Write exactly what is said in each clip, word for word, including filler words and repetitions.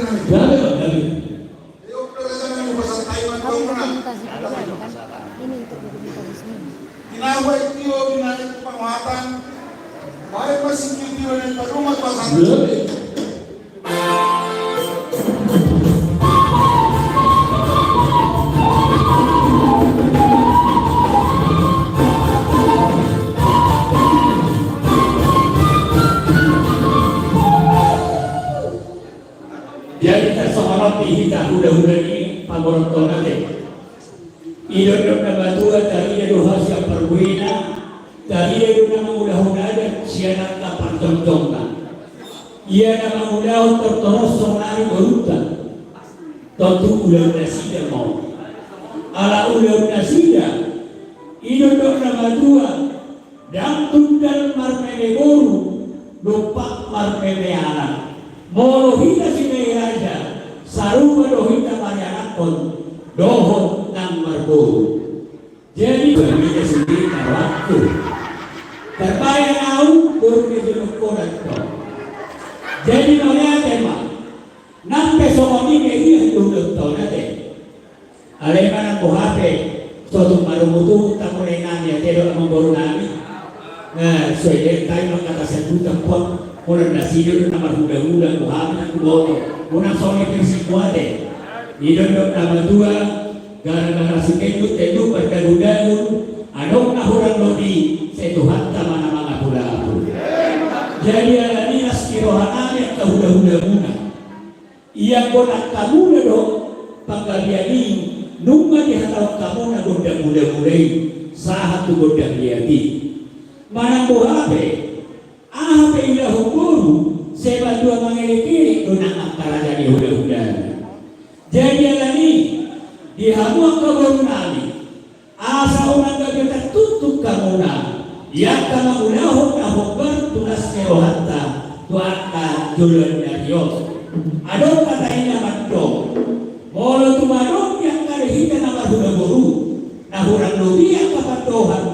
Gabe, gabe. Ini untuk dokumentasi juga, kan? Ini untuk dokumentasi. Gabe. Jadi tarsongon on di hita hulahula ni pamoruonta on ate. I do didok na matua, taria do hasian parbuena, taria do na mangulahon adat sian angka partongtongna. Ia na mangulahon tortoros saonari borunta. Tontu ulaon nasida ma on. Ala ulaon nasida, i do didok na matua, ndang tunggal marmeme boru, dompak marmeme anak. Molo hita Sirait Raja, sarupa do hita marianakhon dohot nang marboru. Jadi, bagi dia sendiri kawanku. Terbayang au, boru dia jolok koran to. Jadi, mauliate ma. Nang pe songon i, dia ia jolok to, nate. Alai manang boha pe, so tung marungutungut hamu lae nami ate dohot amangboru nami. Nah, so i dengkai mangkata sandutan pon, molo nasida do na marhulahula, boha pe nang huboto. Unang songon i pe simu ate. I do didok na matua, gara-gara sitenduk-tenduk mardagu-dagu, adong na hurang lobi, sai Tuhanta ma na mangapulapul. Jadi alani las ni roha nami angka hulahulamuna. Ia gondang hamuna do panggabean i, nunga dihatahon hamuna gondang hulahula i, sahat tu gondang liat i. Manang boha pe, aha pe iulahon boru, sai matua mangelekelek do nang angka raja ni hulahulana. Jadi alani, di hamu angka boru nami, asa unang gabe tartuktuk hamuna, di angka mangulahon na hombar tu las ni rohanta, tu angka joloan ni ari on. Adong hata i na mandok, molo tung adong di angka hita na marhula boru, na hurang lobi angka pandohan,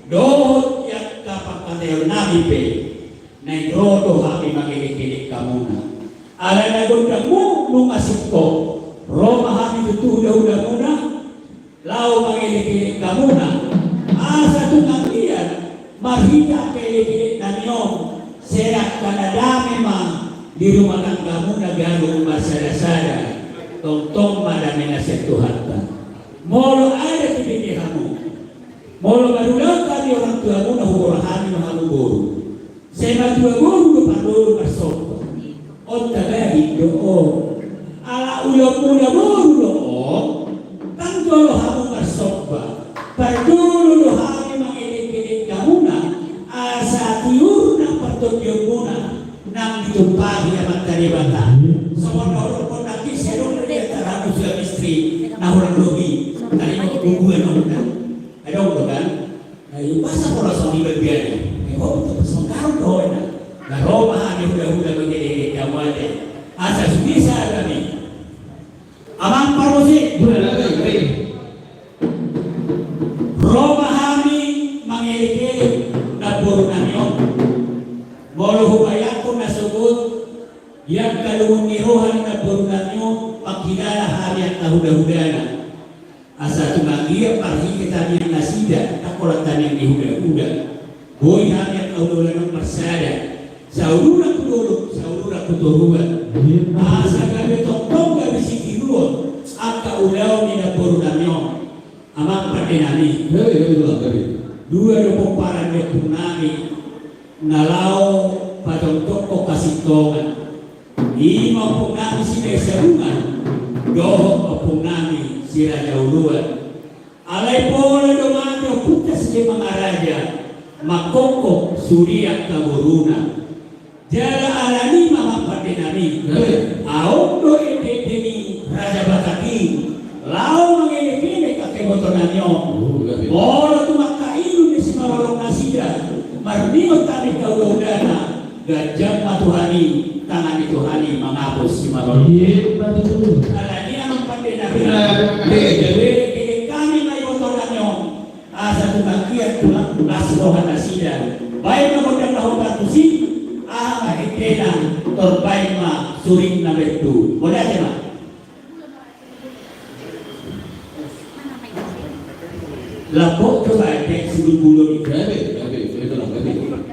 dohot di angka pangkataion nami pe, naeng ro do hami mangelekelek hamuna. Alai na gondangmu nunga singkop, ro ma hami tutu hulahulamuna, laho mangelekelek hamuna, asa tung anggiat marhite angka elekelek nami on, sai angka na dame ma di rumah tanggamuna gabe marsadasada, tongtong ma dame na sian Tuhanta. Molo ada dibege hamu, molo marulaon hami orang tuamuna, huboan hami ma hamu boru. Sai matua boru do pardolu marsomba. On tabahen do on. Ala ulaonmuna boru do on. Ndang jolo hamu marsomba. Pardolu do hami mangelekelek hamuna. Asa tiur nang partondionmuna nang ditumpahi Amanta Debata. Songon na hudokkon nangkin, sai adong do di antara hamu suami istri na hurang lobi. Tadi mau hubungan nang. Adong do kan? Ai masa pola songon i bagian i. Ai ho tu pasongkaron do ho ina. Na ro ma hami hulahula mangelekelek hamu ate. Asa sudisa hami. Amang parmusik. Ro ma hami mangelekelek namboru nami on. Molo hubayangkon na sogot, di angka lungun ni roha ni namboru nami on, manghilala hami angka hulahulana. Asa tung anggiat marhite tangiang nasida, ndang holan tangiang ni hulahula, boi hami angka hulahula on marsada, saudura tu dolok, saudura tu toruan. Asa gabe tongtong gabe sitiruon angka ulaon ni namboru nami on. Amang pande nami. Hei, hei, hei, hei. Dua do pomparan ni ompung nami na laho patongtongkon hasintongan. I ma ompung nami Sirait Sabungan dohot ompung nami Si Raja Uluan. Alai pola do mate ompunta Si Demang Raja mangkongkong sude angka boruna. Jala alani i ma, amang pande nami. Eh. Ahu do ende-ende ni Raja Batak i laho mangelekelek angka iboto nami on. Oh, iya, iya. Molo tung angka ilu ni Simarorong nasida marningot hami angka hulahulana, ganjang ma Tuhan i, tangan ni Tuhan i mangapus Simarorong. Iya, betul. Alani i, amang pande nami. Iya, iya. Elekelek hami ma iboto nami on. Asa tung anggiat tu las roha nasida. Baen ma gondang na hombar tusi, aha ma endena, tor baen ma suri na betul. Boleh aja, Pak? Lapor coba cek si Gulgulo ni. Gabe, gabe, gabe, gabe.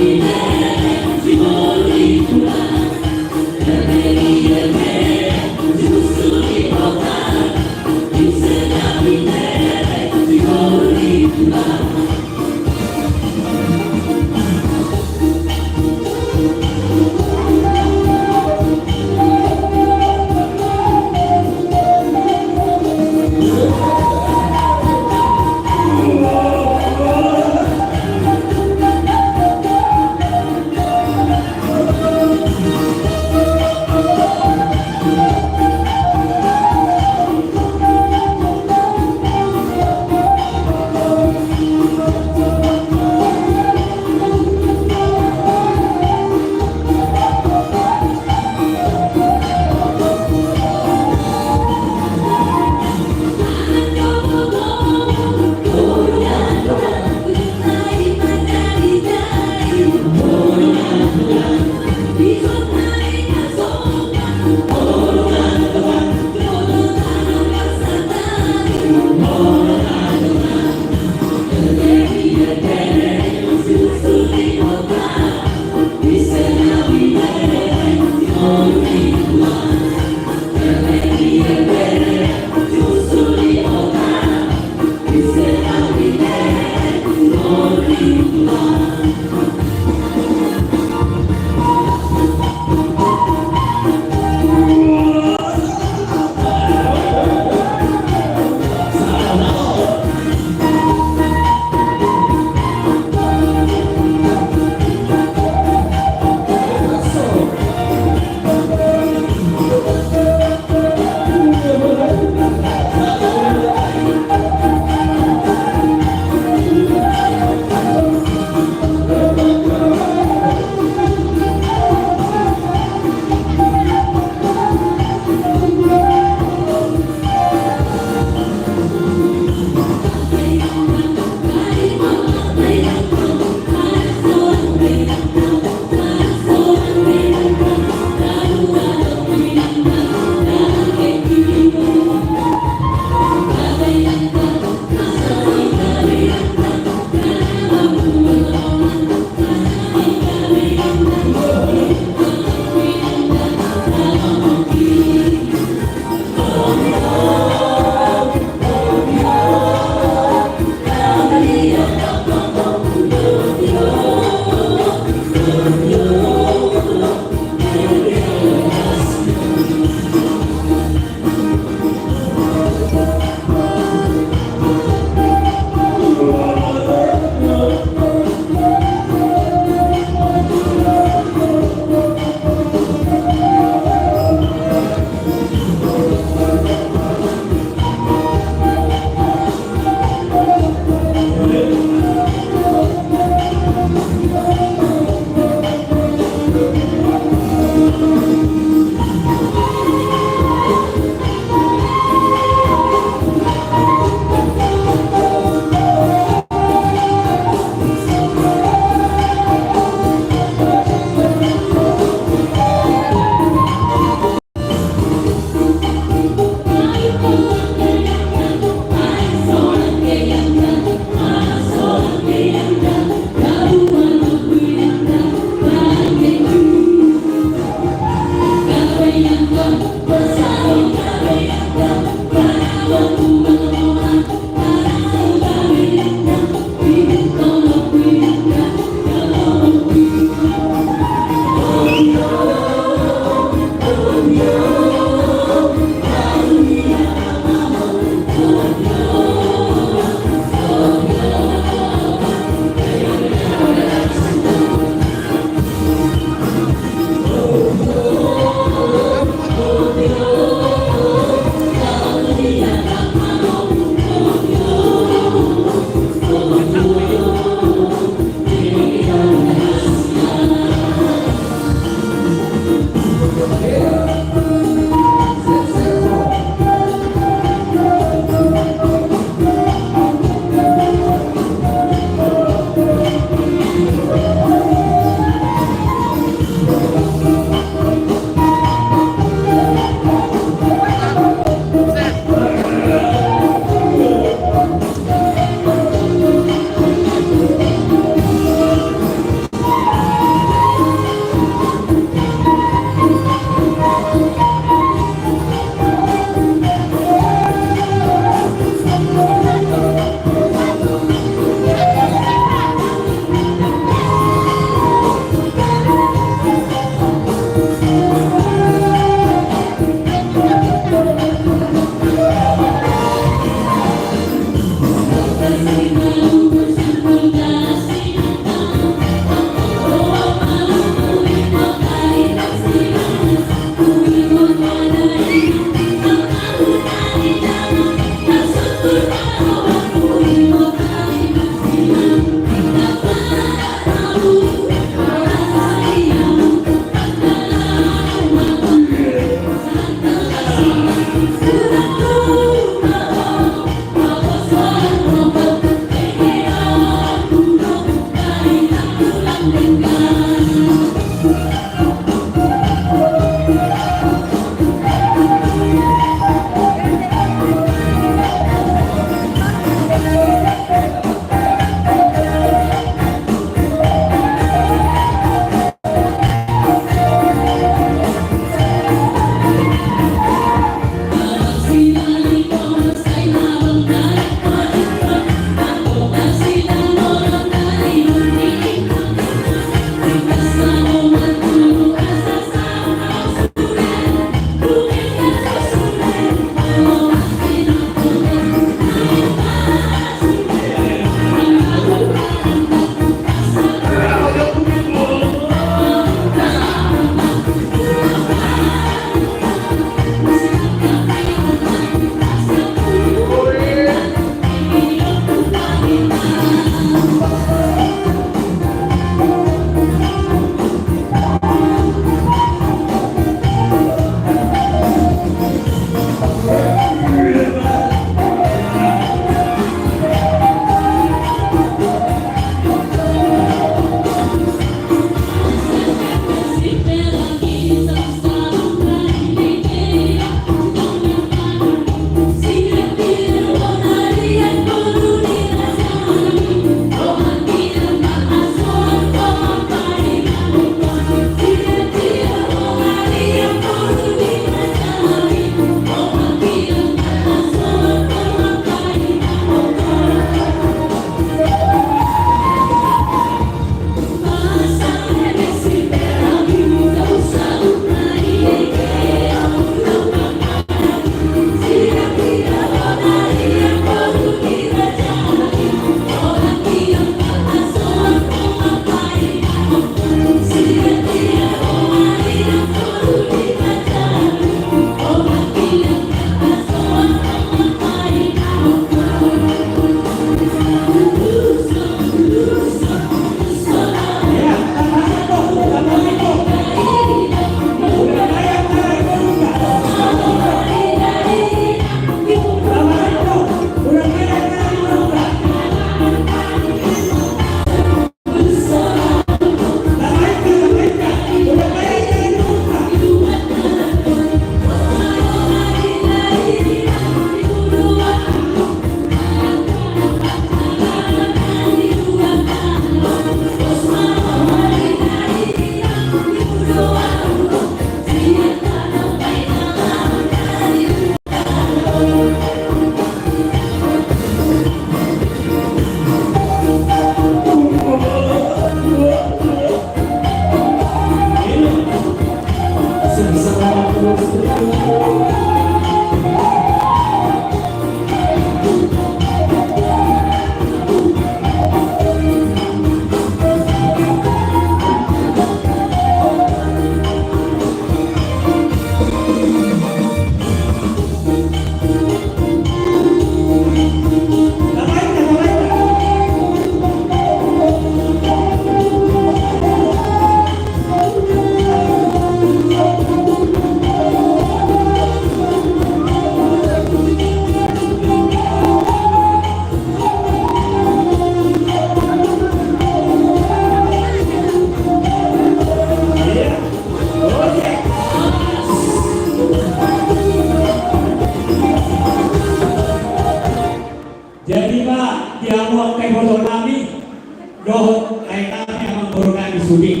Dohot lae nami, amangboru nami Sudik.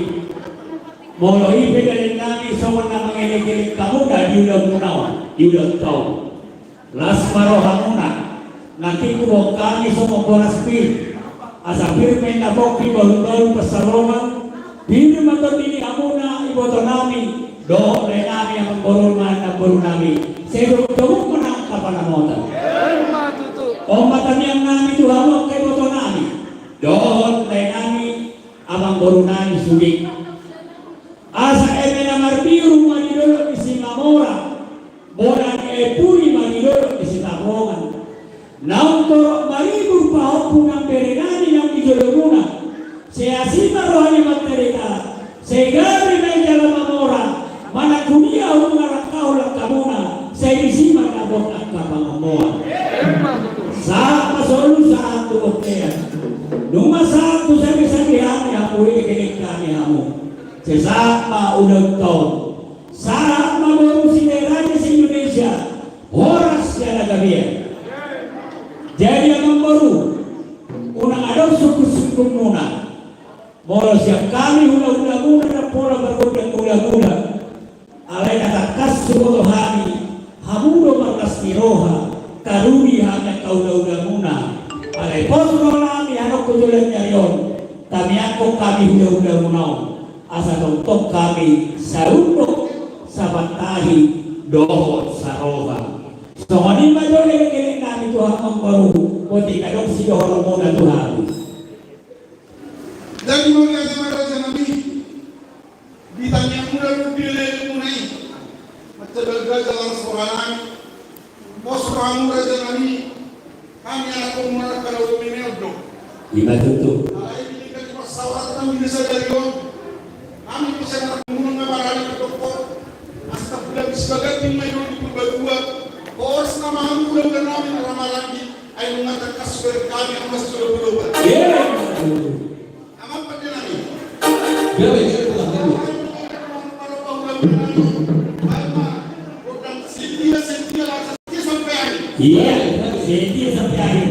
Molo i pe dalan nami songon na mangelekelek hamuna di ulaonmuna on, di ulaonta on. Las ma rohamuna, nangkin huboan hami songon boras pir, asa pir ma inna pongki, bahulbahul pansalongan, pir ma tondi ni hamuna iboto nami, dohot lae nami, amangboru nami, namboru nami. Sai dok-, dokdok ma nang angka panamotan. On ma tangiang nami tu hamu angka iboto nami dohot lae nami, amangboru nami Sudik. Asa eme na marbiur ma di dolok ni Simamora, bona ni aek puli ma di dolok ni Sitapongan. Naung torop maribur pahompu nang bere nami naung di jolomuna. Sai asi ma roha ni Amanta Debata, sai gabe ma i jala mamora, manang tu dia umbahen angka holong hamuna, sai disi ma dapot angka pangomoan. Sahat ma solu, sahat tu bontean. Nunga sahat tu sandisandi hami, hamu elekelek hami hamu. Sai sahat ma ulaonta on. Sahat ma boru Sidaeraja se-Indonesia, horas jala gabean. Jadi amangboru, unang adong sungkunsungkunmuna. Molo sian hami hulahulamuna ndang pola margondang hulahula. Alai na tangkas huboto hami, hamu do marlas ni roha, taruli hami angka hulahulamuna. Alai pos do hami manungkun joloan ni ari on, tamiangkon hami hulahulamuna on, asa tongtong hami saunduk, sapantahi, dohot saroha. Songon i ma jo elekelek nami tu hamu amangboru, boti adong sidohononmuna tu hami. Jadi mauliate ma raja nami. Di tangiangmuna dohot di lelengmuna i, mansai balga jala las roha nami. Pos rohamu raja nami. Hami anakhonmuna na harajaon do. I ma tutu. Alai di tingki na pasaoranta nami sadari on, hami pe sian anakhonmuna nga marani pe dohot ho. Asa tabulan sibaganti ma i dohot di Purbatua. Horas nama hamu ulaon nami na marani. Ai nunga tangkas berkami amas jolo-jolo. Iya. Amang pande nami. Gabe, gabe, gabe. Iya, setia sampai akhir.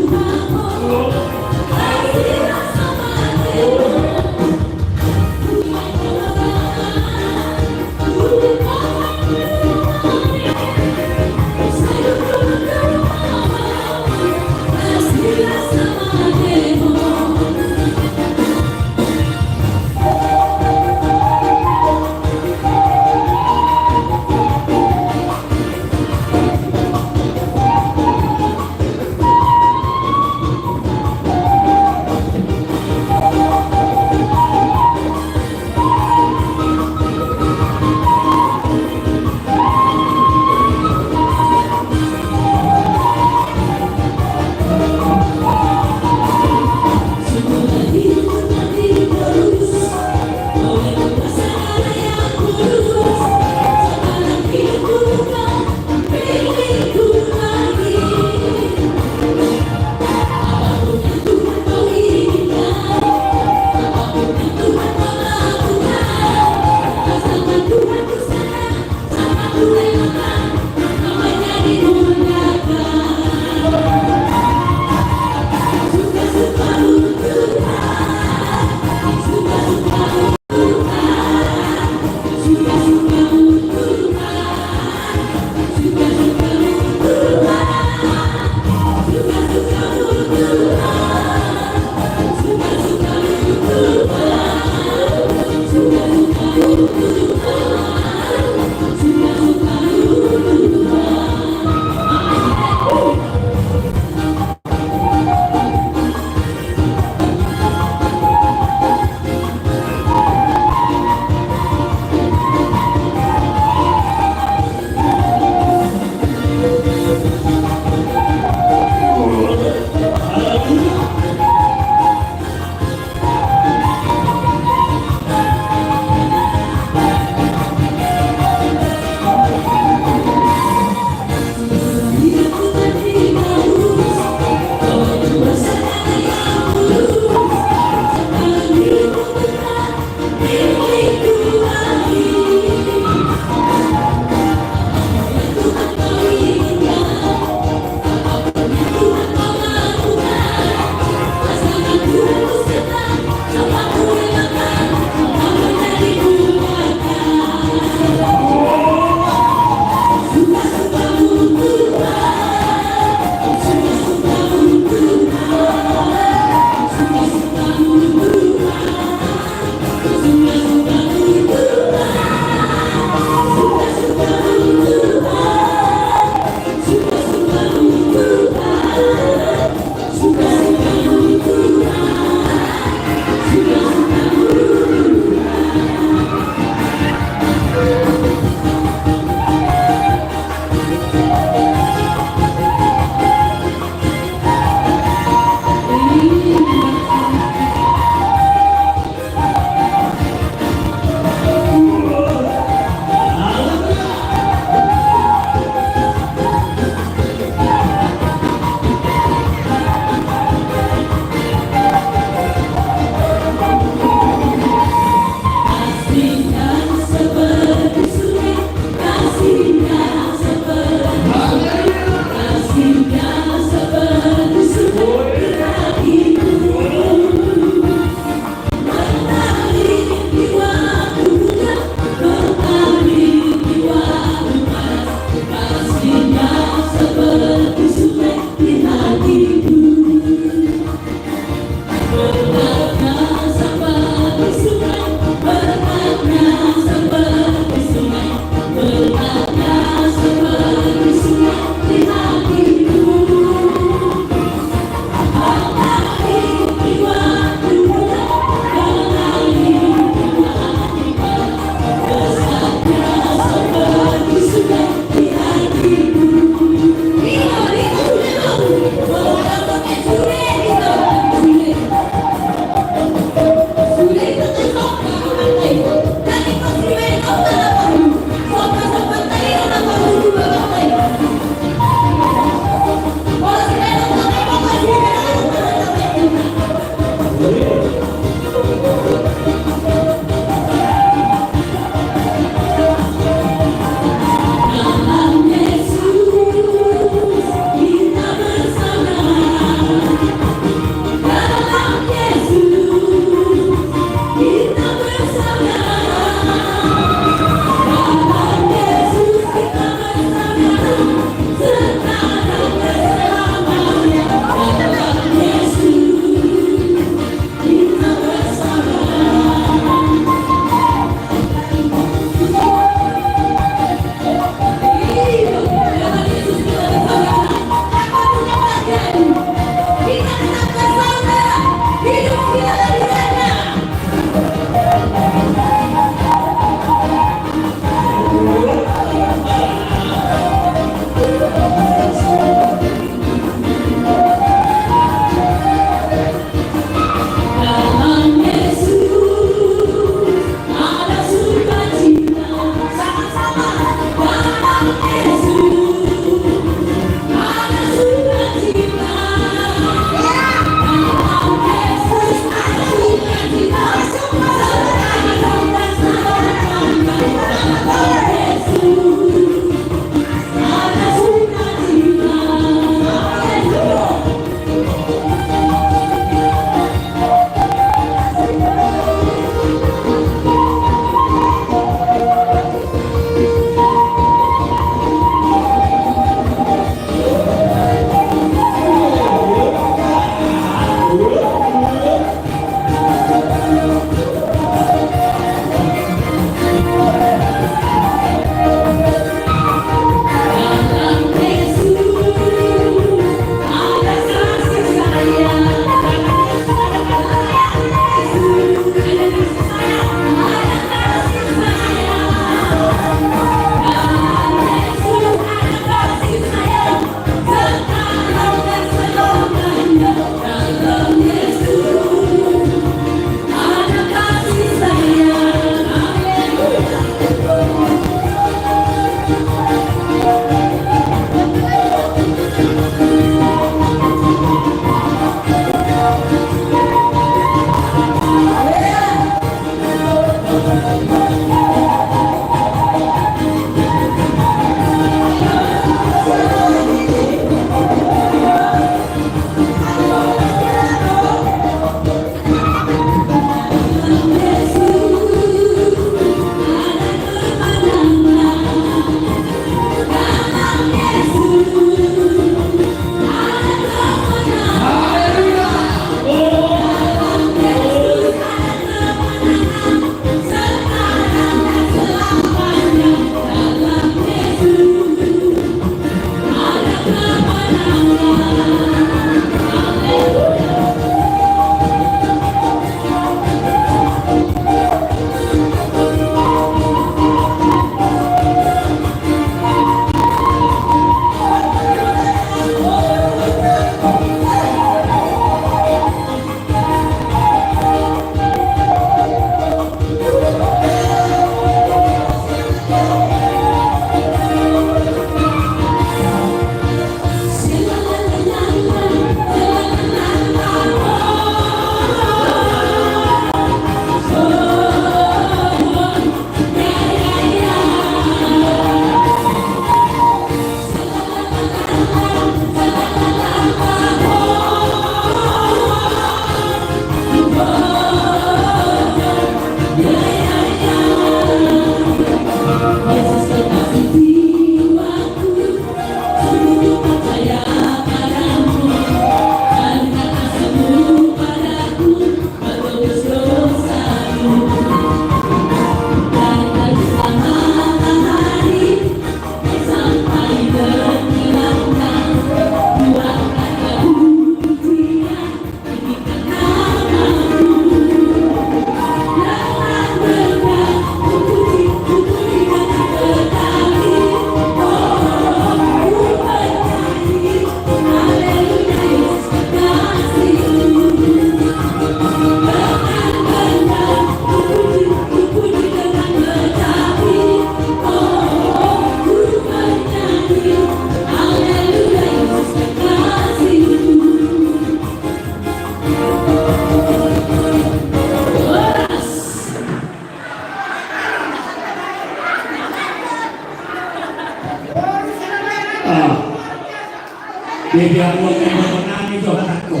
Jadi, au angka ibotonami jo hatangku.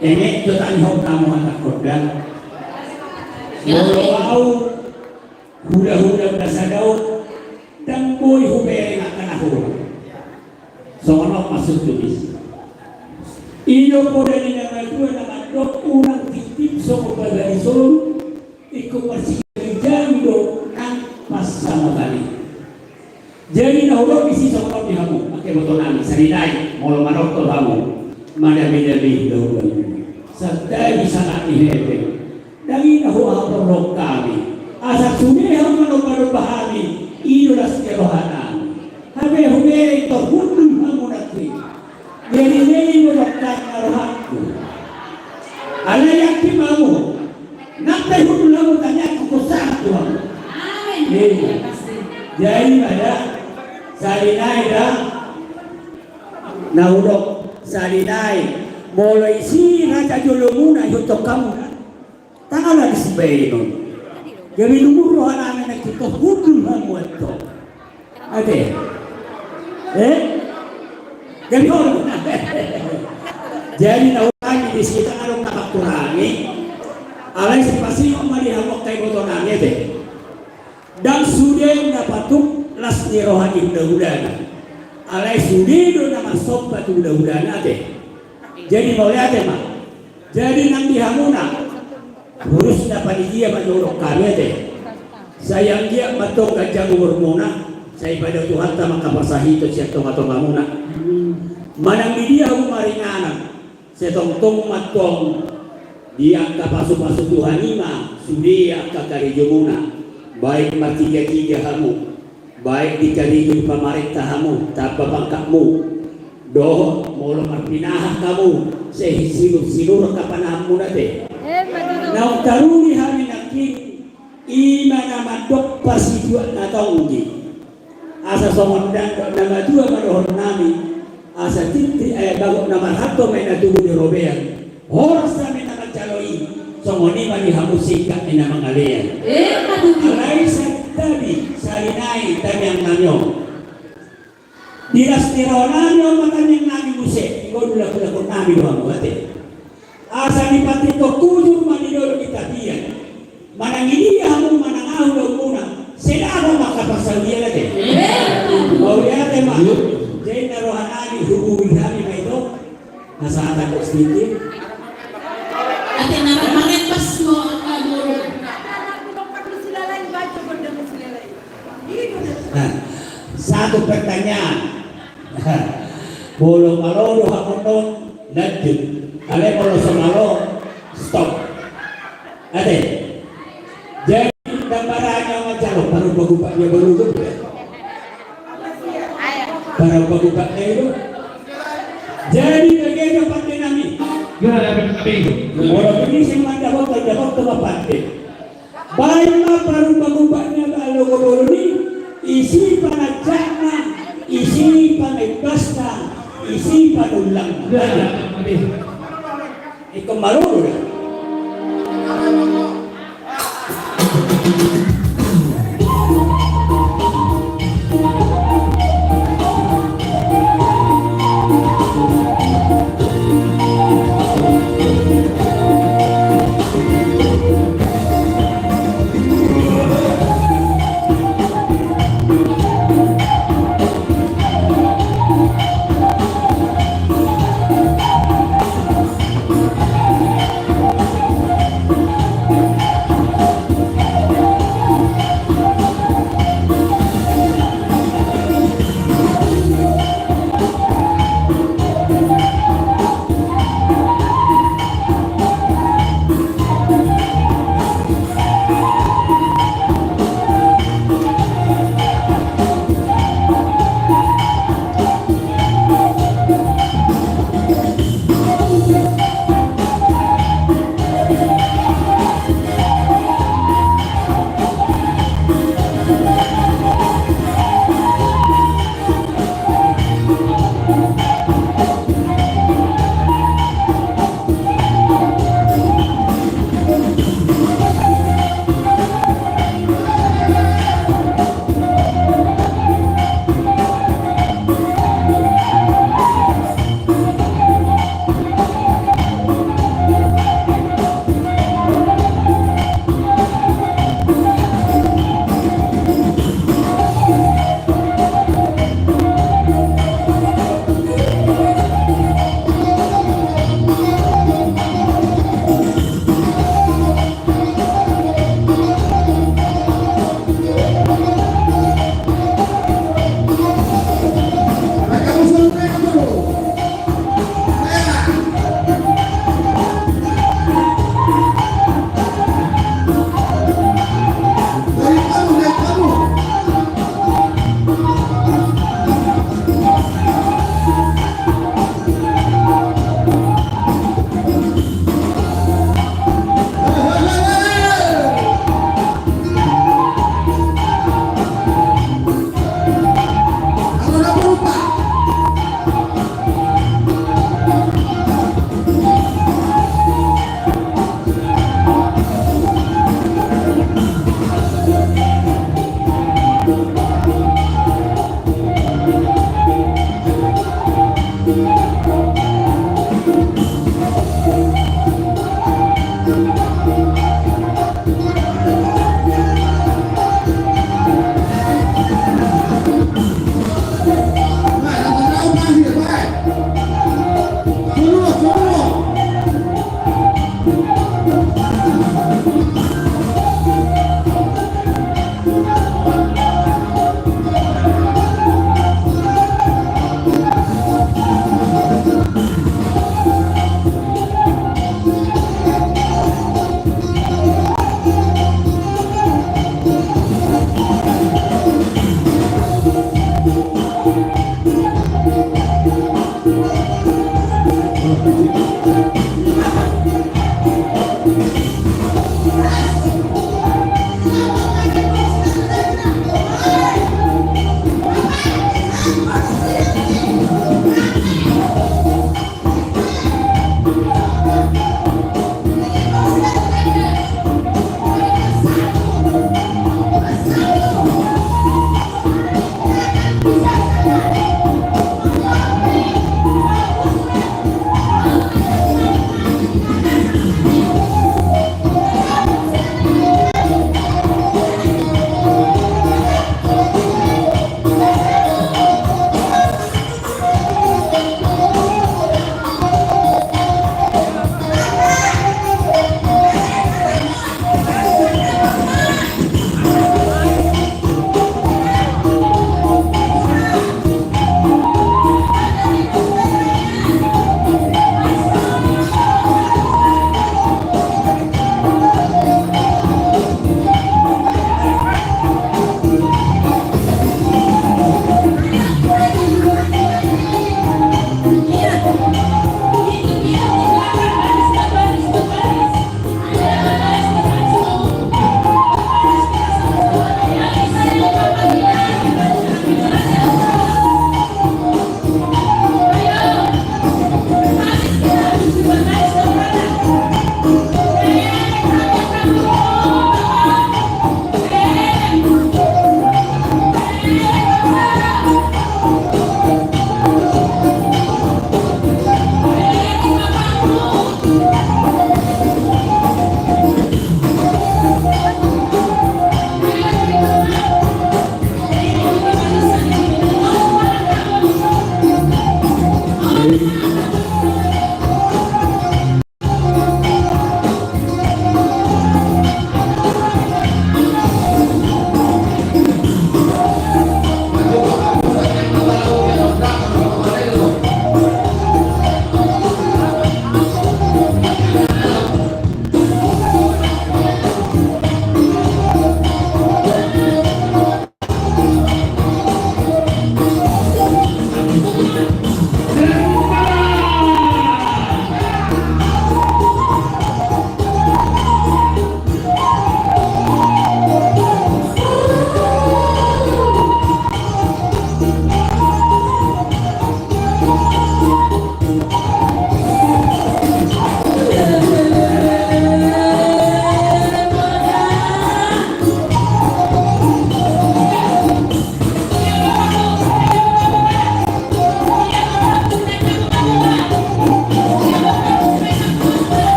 Eme jo tangihon hamu hatangku da. Molo au huda-huda na sada on, ndang boi hubereng angka na hurang. Songon on maksudhu disi. I do poda ni na matua na mandok unang titip songon baga ni solu, ingkon marsiganjang do nang pansamatan i. Jadi na hudok disi songon on di hamu angka ibotonami, sari nai molo manonton hamu, madame-dame do hamu. Santabi sahat ni hepeng. Ndang i na huhaporluhon hami. Asa sude hamu manomba-nomba hami, i do las ni rohanami. Hape hubereng do hundul hamu nangkin. Jadi, jadi i do dokter na rohangku. Alai yakin ma hamu. Nang pe hundul hamu tangiangku, husahat tu hamu. Amin. Iya. Jadi ma da, sari nai da. Na hudok sari nai, molo isi raja jolomuna, ihuthon hamu da. Tangan lagi sibaenon. Gabe lumun rohanami nangkin, hundul hamu antong. Ate. Eh? Gabe on. Jadi na ulangi disi, ndang adong na mangkurangi. Alai sipasingot ma di hamu angka ibotonami, ate. Ndang sude na patuk las ni roha ni huda-hudana. Alai sude do na marsomba tu huda-hudana, ate. Jadi mauliate ma. Jadi nang di hamuna, hurus na panitia ma jo hudok hami, ate. Sai anggiat ma antong ganjang umurmuna, sai pada Tuhanta ma angka parsahiton sian tonga-tongamuna. Manang di dia hamu maringanan, sai tongtong ma antong di angka pasu-pasu Tuhan i ma sude angka karejomuna, baik martiga-tiga hamu, baik di karejo ni pamarenta hamu, tamba pangkatmu, dohot molo marpinahan hamu, sai sinur-sinur angka panahanmuna, ate. Naung taruli hami nangkin, i ma na mandok pasituak na tonggi. Asa songon dandok na matua ma dohononnami, asa tintin, eh, bagot na marhalto ma i na tubu di robean. Horas hami na manjalo i, songon i ma di hamu singkat ni na mangalean. Alai santabi, sari nai tangiangnami on. Di las ni rohanami on ma tangiangnami muse, ingkon laku-lakunami do hamu, ate. Asa dipatik hujur ma di dolok di tapian. Manang i dia hamu manang ahu daumuna, sai dapot ma angka parsaulian, ate. Mauliate ma. Jadi na rohanami hubungi hami ma ito. Asa ata kok sedikit. Ate na mangepas mo angka dulu. Nah, satu pertanyaan. Molo malo do hamu on, lanjut. Alai molo so malo, stop. Ate. Jadi, gambarannya macam apa? Parubah-ubahnya baru tu. Parubah-ubahnya itu. Jadi, bagaimana pandenami? Molo ini sing mandapot, mandapot tu pande. Baen ma parubah-ubah ni angka logo bolon i, isi pananjakna, isi pangembasna, isi panullangna. Ingkon malolo da.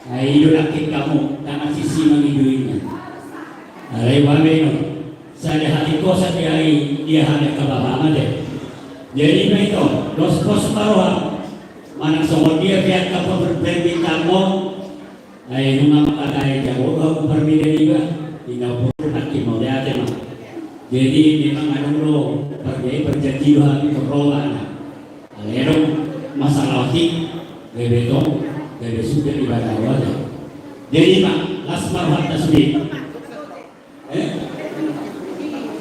Ai i do nangkin hamu, tangan sisi mangido inna. Alai babe no. Sada hati kosa di ai dia hana kababa mate. Jadi ma ito, dos pos ma roha. Manang songon dia pe angka permintaan on. Ai nunga mangkatai jago do hamu parmida niba. Inna umpur nangkin mauliate ma. Jadi memang adong do parjai parjanji do hami torroba na. Alai adong masalah hik, gabe tong, gabe sudah ibadah wajah. Jadi ma, las ma rohanta sude. Eh?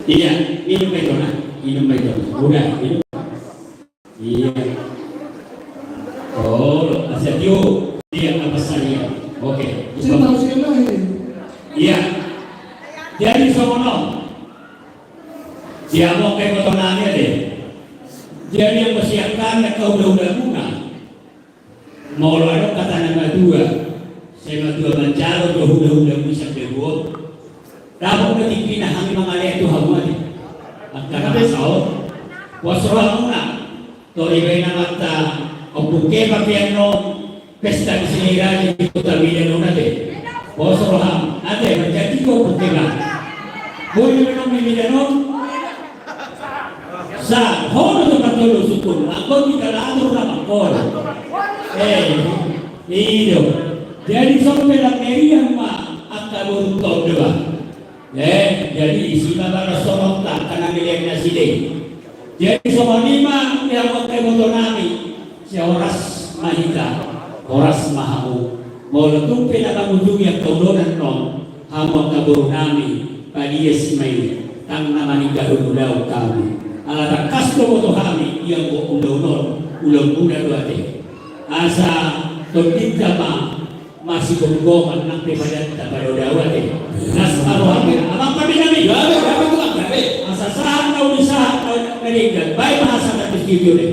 Iya, inum ma ito na, inum ma ito. Udah, inum. Iya. Oh, asa tio, iya apa saya? Oke. Saya tahu saya lahir. Iya. Jadi songon on. Sian hamu angka iboto nami ate. Jadi anggo sian hami angka hulahula muna. Molo adong hata na matua, sai matua manjalo do hulahula muna sian bebu on. Dapot do tingkina hami mangalean tu hamu ate. Angka na masa on. Pos rohamuna. Tori baen amanta, ompung ke pakean on, pesta di sini raja di kota Medan on ate. Pos roham, ate, manjadi ko ompung ke ma. Boi do baen on di Medan on. Sa, ho do tu partolu sukun, anggo di kalatur na mangkol. Eh, i do. Jadi songon pe lang meriang ma, angka boru tondeba. Eh, jadi isi ma bara songon ta, kana milen na side. Jadi songon i ma, di hamu angka iboto nami, sai horas ma hita, horas ma hamu. Molo tung pe na mangujungi angka ulaon on, hamu angka boru nami, paias ma i, ndang na maninggalhon ulaon hami. Ala tangkas do boto hami, ia anggo ulaon on, ulaon muna do ate. Asa tondinta ma, Masigomgoman nang pe badanta pado dao ate. Las ma roham, amang pande nami. Gabe, gabe, tukang, gabe. Asa sahat na uli, sahat na uli, na denggan. Baen ma hasahat di studio deh.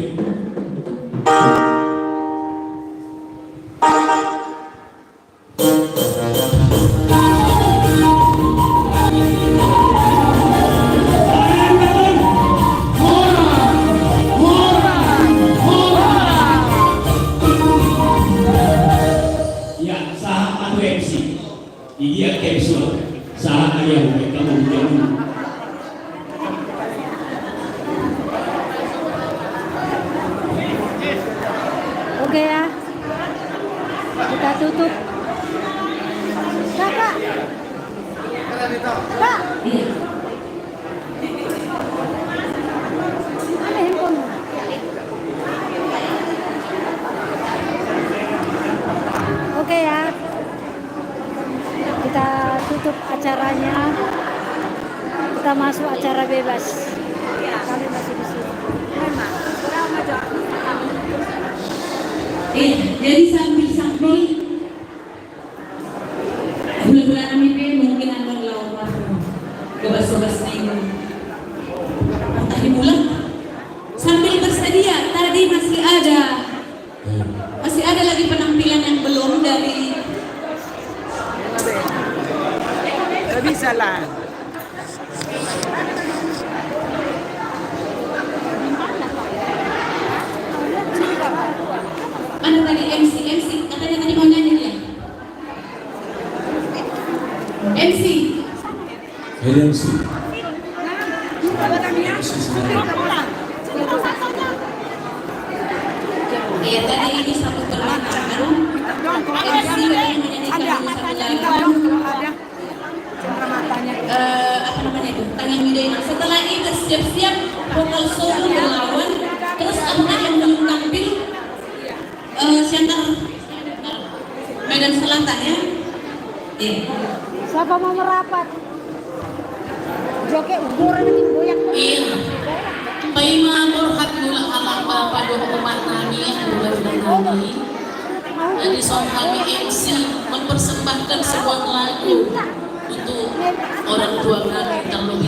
Ya, sahat ma tu M C. Di dia M C on. Sahat ma ia, mereka mau hujan. Oke ya. Kita tutup. Kakak. Pak. Mana handphone? Oke ya. Kita tutup acaranya. Kita masuk acara bebas. Kami masih di sini. Eh, jadi sambil-sambil Hulahula nami pe mungkin adong laho marhobas-hobas ni Tahi Bulan. Sambil bersedia, tadi masih ada, masih ada lagi penampilan yang belum dari. Gak bisa lah. Mana tadi M C, M C? Katanya tadi mau nyanyi dia. M C. Ini M C. M C sendiri. Iya, tadi ini satu permintaan. M C boleh menyanyikan satu lagu. Eh, apa namanya itu? Tangan Widayna. Setelah ini bersiap-siap, vokal solo berlawan. Terus apa tadi yang belum tampil? Eh, Siantar Medan Selatan, ya? Iya. Siapa mau merapat? Joget ukur nanti goyang. Iya. Paima borhat mula alam bapa dohot umat nami, hulahula nami. Jadi songon hami M C mempersembahkan sebuah lagu untuk orang tua kami terluka.